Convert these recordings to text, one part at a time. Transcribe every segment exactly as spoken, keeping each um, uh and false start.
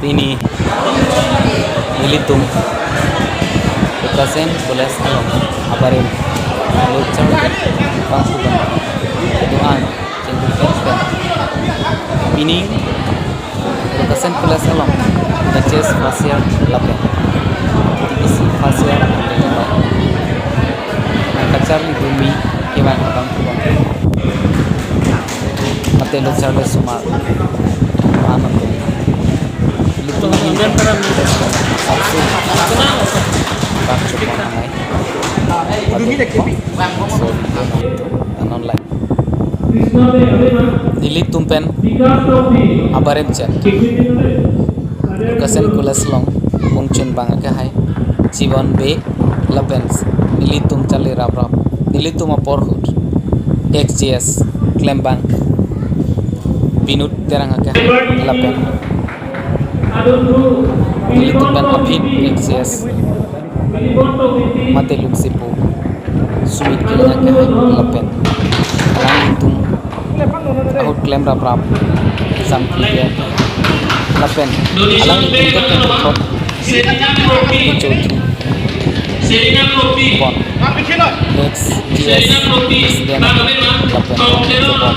Pini nelitum Rukasen College along abarim lo charli bangphu bang kedo-an chingki pen. Pini Rukasen College along H S first year lapen T B C first year nangkacharli dumi kevang abangphu bang mate lo charli osomar anam Litum ahin pen, Sapsi, Pak Chupon Angai, Patu, so, Anon Lai. Nelitum pen abarim chet Rukasen College along pungchun bang akehai Chibon Bey lapen nelitum charli raprap, nelitum apor ahut ex J S klembang Binod Terang akehai lapen nelitum pen aphi ex J S mate lungsipo Sumit Killing akehai lapen alanglitum ahut klem raprap Sampi Bey lapen alanglitum ke pen thot Chaudhary Bon, ex J S president lapen Bon,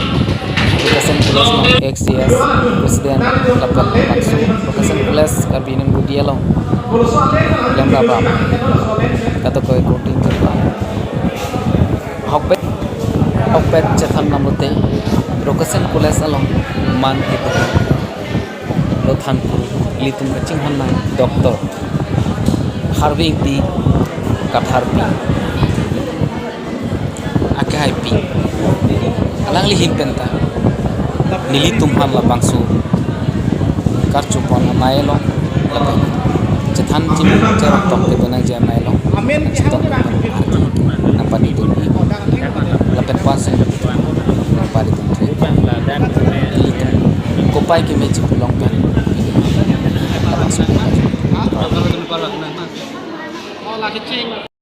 Rukasen College along ex J S president lapen bangso Rukasen College Karbi Union Body along klem raprap kato koi korte ingjirpa. Ahokpet, ahokpet chethan nanglote Rukasen College along man kedo lo thanpur ilitum kachinghon nang Doctor Harvey Ingti Katharpi akehaipi. Alangli ahin penta nelitum aphan labangso karchupon amei along lapen chethan chini cherok tok kedo nangji amei along chetong nangpadi dunji lapen pasen nangpadi dun. Ilitum kopai keme chipulong pen labangso